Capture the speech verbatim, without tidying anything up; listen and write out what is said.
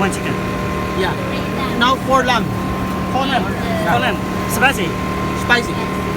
One chicken. Yeah. Now four lamb. Four lamb. Four lamb. Spicy. Spicy.